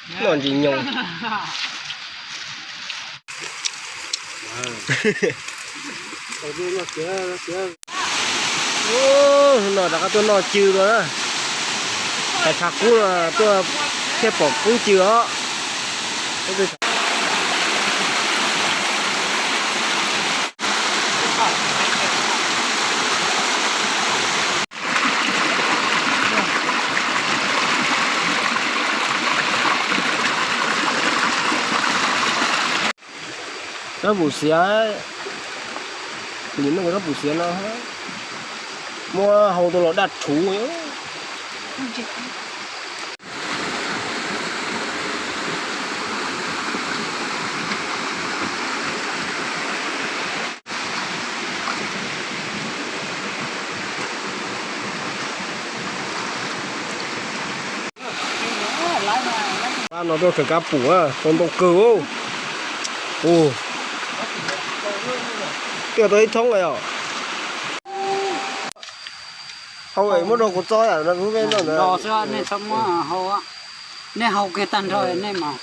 Noj ntsis nyoos. No rov qab tuaj noj cw no na. Tshav kub no tuaj thiaj pom poob cw os. Rab pum xiav, nim no rab pum xiav no muab hau tau los daj rhuv. No tuaj kawm kab pum tau ntau kawg. Ua, tiaj tau ib thoob os. Hau muab rau kuv txob, nej txhob muab hau, nej hau kiag tag nrho nej mas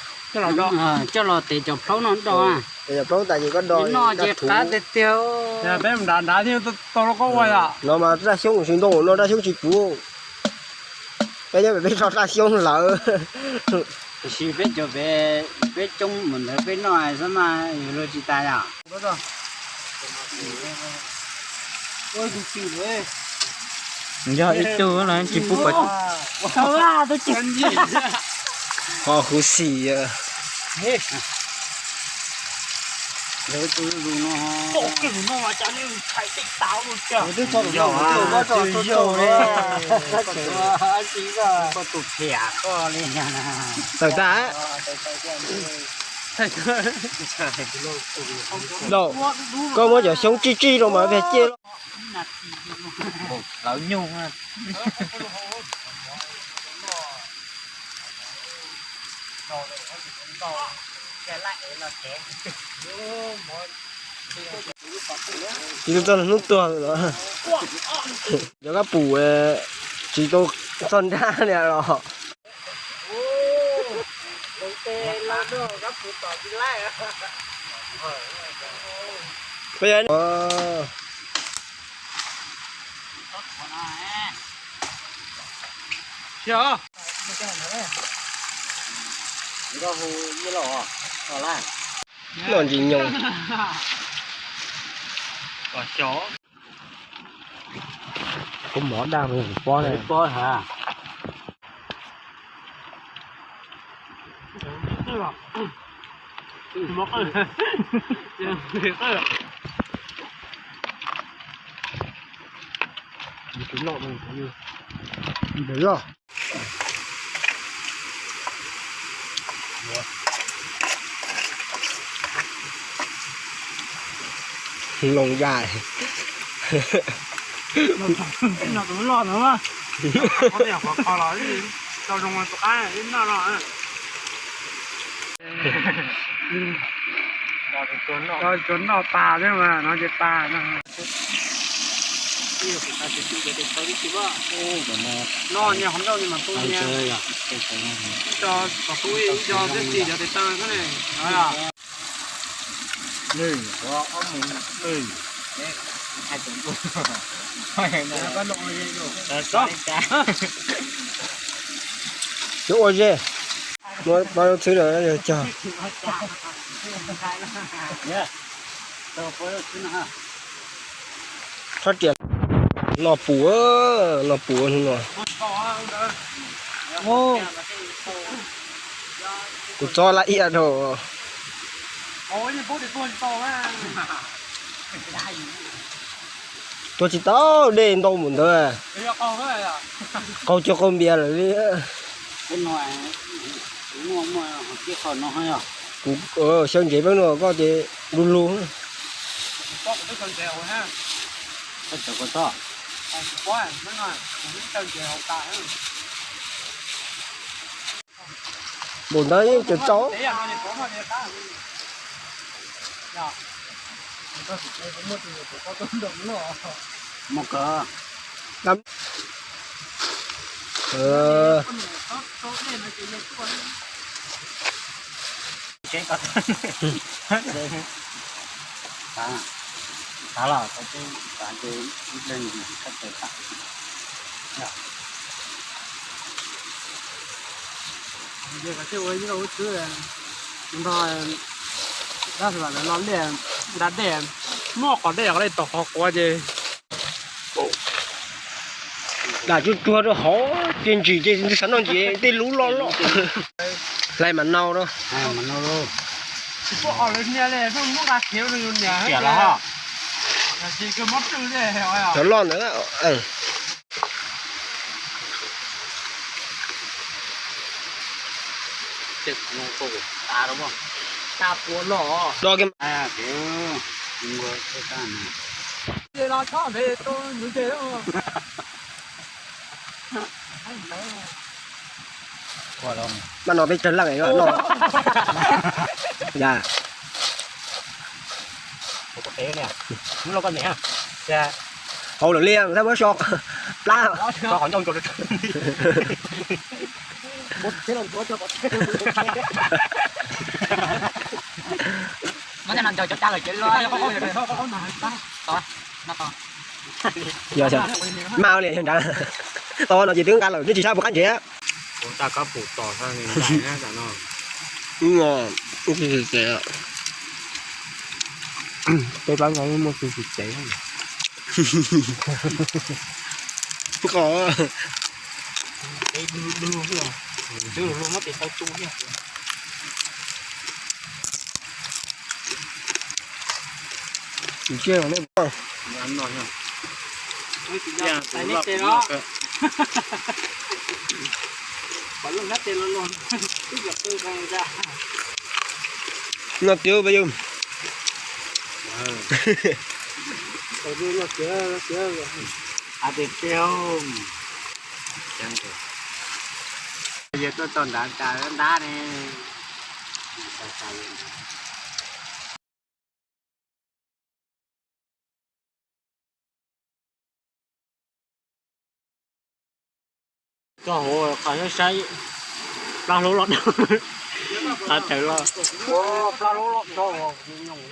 coj los tev cov plaub no do. Plaub tas ces koj do ces qab tiag tiag. Peb nrad nrad thiaj tau los koj ua. No mas raj xyoob tsis ntau no, raj xyoob tsis puv. Peb nyob pem peb tso raj xyoob lawm. Tiam sis peb cov pem, peb coob mus ntawd peb noj xwb mas yus luag tsis tas yom. Yog ib tug los tsis pub pom. Ho huv xim. Tawm tas. Koj muab cov xyoob tsij tsij rau mas cia. Lawv nyuj. Tsis tau txog hnub tuag lawm. Cov kab pum tsis tau txog nrab li los. Noj ntsis nyoos. Kuv mov daj pob ne. Pob hab. Ntawd los. Loo yaj. No tus loj ntawd mas. Qhov qhov los tau zoo tus qab ib noj no. Tsuas noj tas thiab mas no ces tas no. Noj niag qhov ncauj ni mas tu niag. Ib co tom tu ib co tib si cov tes taw xwb ne. Cov ua zej, muab pab lub txhwb rau yog cog. Txhob riam. Noj pum, noj pum hnub no. Kuv txob laj iab dhau. Tuag tsis tau, dej ntau mus ntawd. Qaug cuag qaug npias lawm li. Kuv xyaw ntsev peb no koj ces du lug. Npaum ntawd yeej tseem tau. Tsev ko, tav los tau tsev, tav ces ib leeg khab tes tam. Nrog dab los liaj da dej, muab qos dej qos dej tau qhov quav ces dam tsuag tsuag rau hauv ces ntsim ces xav noj ntsim tej lub loj loj. Hlais mas nau rau. Cov loj ntawd. Do kiag. Mas no peb tsawg leej no. Yog hauv lawm li, thaj muab so plab. Yog, mas li nrad, tau no ces twb nqa lawm, neb tsis saib puas qab nrhiav. Peb pab no muaj txuj txuj tsev. Qos. No tiag peb yug. Yog tuaj tau nrad cas ntab ne. Txog hauv qhov saib, plab hlub los, qhov tawm los, plab hlub los nrog nyoo.